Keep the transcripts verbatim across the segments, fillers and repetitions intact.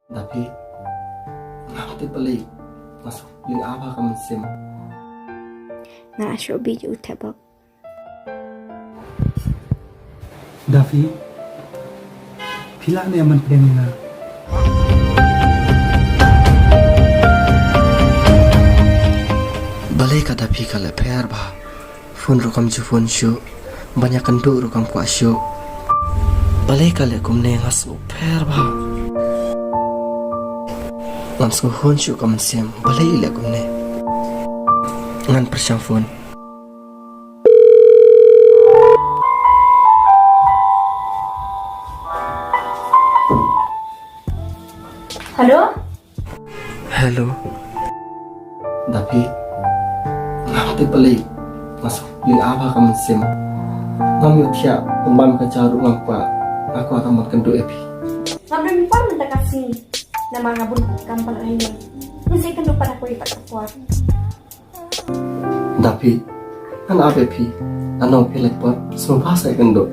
Dapi, nga te pali, masuk ling apa ka mynsiem. Nga la shu bi ju te bok. Dapi, pila ne aman pdeng nga. Balei ka Dapi ka leh pher bha. Phone ruh kam ju phone shuh. Ban ïakynduh ruh kam kwah shuh. Balei ka leh kumne, nga sngewpher bha. Ngam sngewhun shuh ka mynsiem. Balei i leh kumne. Ngan pyrshang phone. Hello? Hello. Dapi, ngam te pali, masuk ling apa ka mynsiem. Ngam ïoh thiah, pynban ka jaru ngam kwah, nga kwah tang ban kynduh ïa phi. Ngam don por mynta ka sngi, namar nga bun kam pala ïa. Ngan sa kynduh pat ha kawei pat ka por. Dapi, ngan ap ïa phi, ngan ong phi leit por, sngewbha sa kynduh.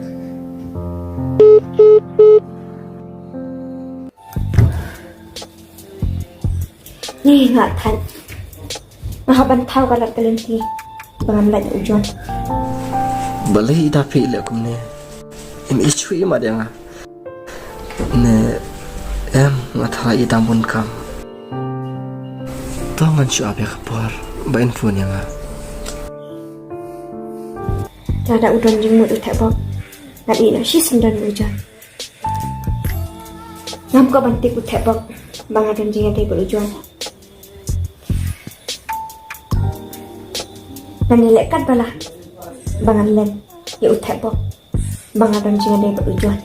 Ni nga thait. Nga hap ban thaw ka lad ka lynti ba ngam lait u John. Balei i Dapi i leh kumne. Im i shu i mat ïa nga. Ne em nga tharai i dang bun kam. To ngan shu ap ïa ka por ba in phone ïa nga. Lada u don jingmut u Thekbok, ngan ïeh noh shisien don u John. Ngam kwah ban tip u Thekbok ba nga don jingïadei bad u John. Ngan ïaleh katba lah ba ngan len ïa u Thekbok ba nga don jingïadei bad u John.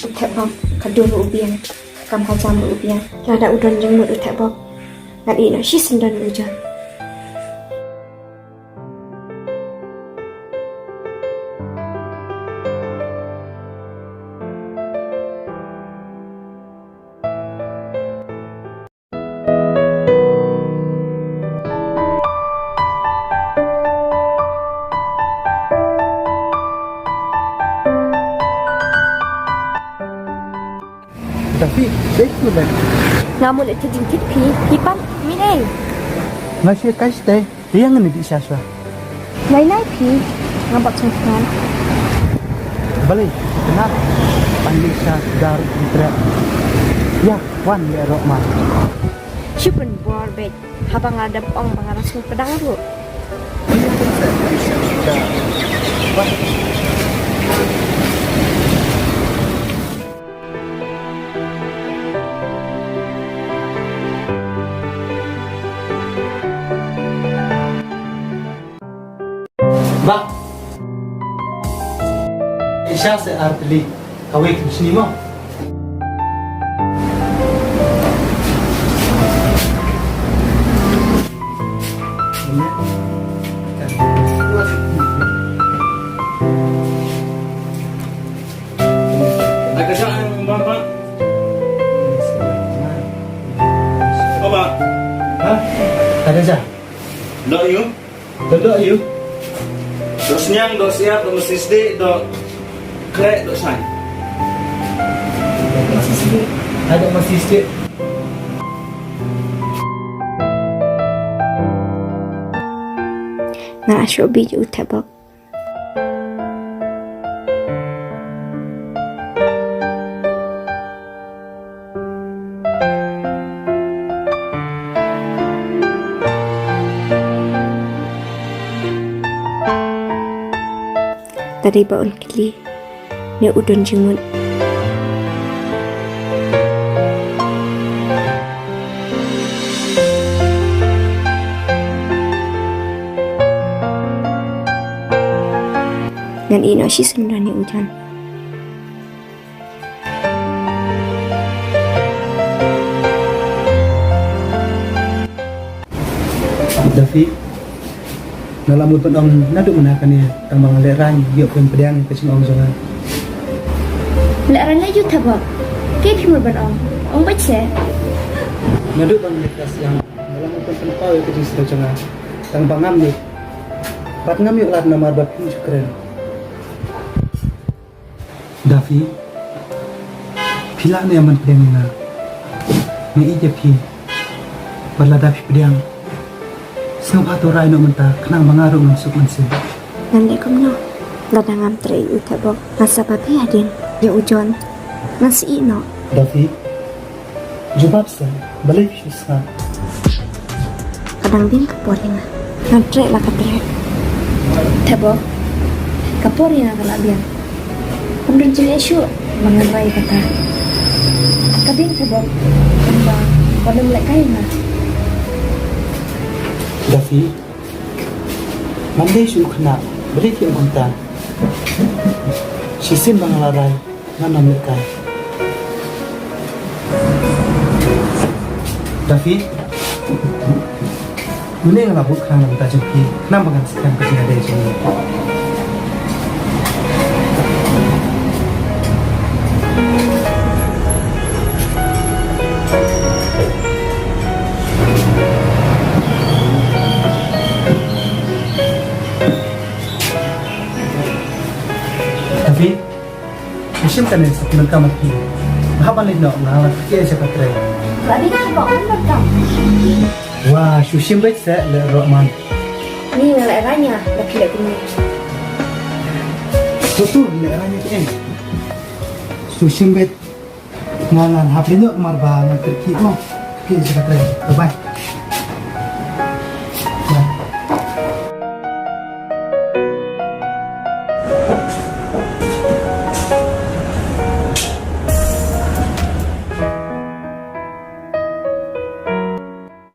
U Thekbok ka dur ruh u biang, ka kam ka jam ruh u biang. Lada u don jingmut u Thekbok, ngan ïeh noh shisien don u John. Dapi, dei tu leh. Nga mut leh te jingkit phi, phi pan, mi dei. Nga shu kai site, te ïa ngan ïa dih sha shuwa. Nai nai phi, nga bak sngewthuh. Balei, kena, pan dih sha dar phi treh. Ïa, wan leh rok ma. Shu pynbor beit, haba nga dep ong ba nga la sngewpdang ruh. Bah. Isha se ar pili. Kawei ka shini mo. Oba. Ha? Ada ja. Dok yu. Dok yu. Dok sniang, dok siap, dok masisdi, dok kre, dok sai. Dok masisdi. Ada masisdi. Nga la shu bi ju tebok. Tadi ba un kli ne u don jingmut. Ngan ïeh noh shisien ne u John. Dapi, nga la mut ban ong naduh mynne kane tang ba nga lehraiñ ïoh pynpdiang ka jingong jong nga. Lehraiñ la ïoh thabok. Kaei phi mut ban ong? Ong beit seh. Naduh ba nga lehraiñ, nga la mut ban pynpaw ïa ka jingsngew jong nga tang ba ngam ïoh. Bad ngam ïoh lad namar ba phim ju kren. Dapi, phi lah ne em ban pdiang ïa nga? Nga ïeit ïa phi. Bad lada phi pdiang, sngewbha to rai noh mynta khnang ba nga ruh ngan suk mynsiem. Ngan leh kumno? Lada ngam treh ïa u Thebok, nga sa pap hi hadien. Ïa u John, nga sa ïeh noh. Daffy, jubab seh, balei phi sngap? Ka dang biang ka por ïa nga. Ngan treh la ka treh. Thebok, ka por ïa nga ka la biang. Ym don jingeh shuh ba ngan rai kata. Ka biang Thebok, kumba wat nym lehkai ïa nga. Daffy, ngan dei shuh khynnah, balei phi ong kumta? Shisien ba nga la rai, ngan ym lehkai. Daffy, une nga la buh khnang na bynta jong phi, khnang ba ngan skhem ka jingïadei jong ngi. Daffy, shu shim kane sa pyndonkam ïa phi. Hap ban leit noh, nga la kyrkieh sha ka trei. Ba dei nga ba pyndonkam. Wah, shu shim beit seh, leh roh man. Ni nga leh ranya, ba phi leh kumne. Tu tu, leh ranya ki eh. Shu shim beit. Nga ngan hap leit noh namar ba nga kyrkieh noh. Kyrkieh sha ka trei. Bye bye.